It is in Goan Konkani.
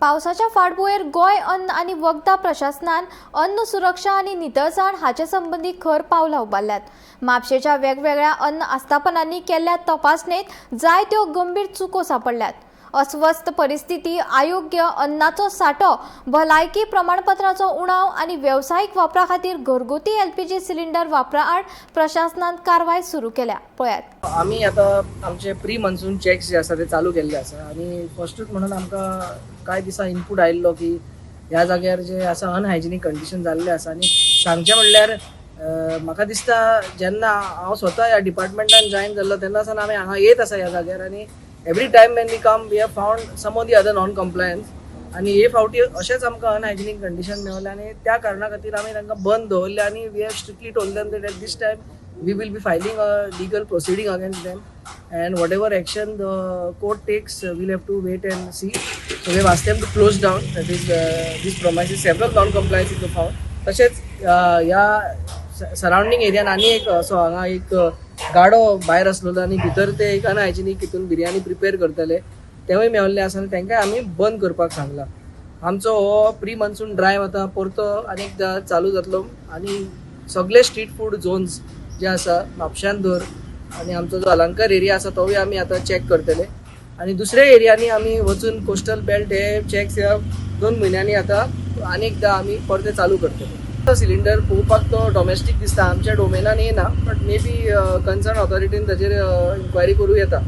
पावसाच्या फाटभुंयेर गोंय अन्न आनी वखदां प्रशासनान अन्न सुरक्षा आनी नितळसाण हाचे संबंदी खर पावलां उबारल्यात. म्हापशेच्या वेगवेगळ्या अन्न आस्थापनांनी केल्ल्या तपासणेत जायत्यो गंभीर चुको सांपडल्यात. अस्वस्थ परिस्थिती, आयोग्य अन्नाचो सांठो, भलायकी प्रमाणपत्राचो उणाव आनी वेवसायीक वापरा खातीर घरगुती एलपीजी सिलिंडर वापरा आड प्रशासनान कारवाय सुरू केल्या. पळयात. आमी आतां आमचे प्री मॉन्सून चॅक्स जे आसा ते चालू केल्ले आसा आनी फर्स्टूच म्हणून आमकां कांय दिसां इनपूट आयिल्लो की ह्या जाग्यार जे आसा अनहायजिनीक कंडिशन जाल्लें आसा. आनी सांगचें म्हणल्यार म्हाका दिसता जेन्ना हांव स्वता ह्या डिपार्टमेंटान जॉयन जाल्लो तेन्ना सावन आमी हांगा येत आसा ह्या जाग्यार आनी every time when we come, we have found some of the other non compliance. आनी हे फावटी अशेंच आमकां अनहायजिनीक कंडिशन मेवलें आनी त्या कारणा खातीर आमी तांकां बंद दवरलें आनी we have strictly told them that at this time we will be filing a legal proceeding against them and whatever action the court takes, we'll have to wait and see. So we have asked them to close down, that is, this premises. Several non-compliances were found. तशेंच ह्या सरावंडींग एरियान आनी एक असो हांगा एक गाडो भायर आसलेलो आनी भितर ते एक अनहायजिनीक हितून बिरयानी प्रिपेर करतले, तेवूय मेवल्ले आसा आनी तांकां आमी बंद करपाक सांगलां. आमचो हो प्री मॉन्सून ड्रायव आतां परतो आनी एकदां चालू जातलो आनी सगळे स्ट्रीट फूड झोन्स जे आसा म्हापश्यान धर आनी आमचो जो अलंकार एरिया आसा तोवूय आमी आतां चॅक करतले आनी दुसऱ्या एरियांनी आमी वचून कोस्टल बेल्ट हे चॅक्स ह्या 2 म्हयन्यांनी आतां आनी एकदां आमी परते चालू करतले. सिलिंडर पळोवपाक तो डॉमेस्टीक दिसता, आमच्या डोमेनान येना, बट मे बी कन्सर्न ऑथॉरिटीन ताचेर इन्क्वायरी करूं येता.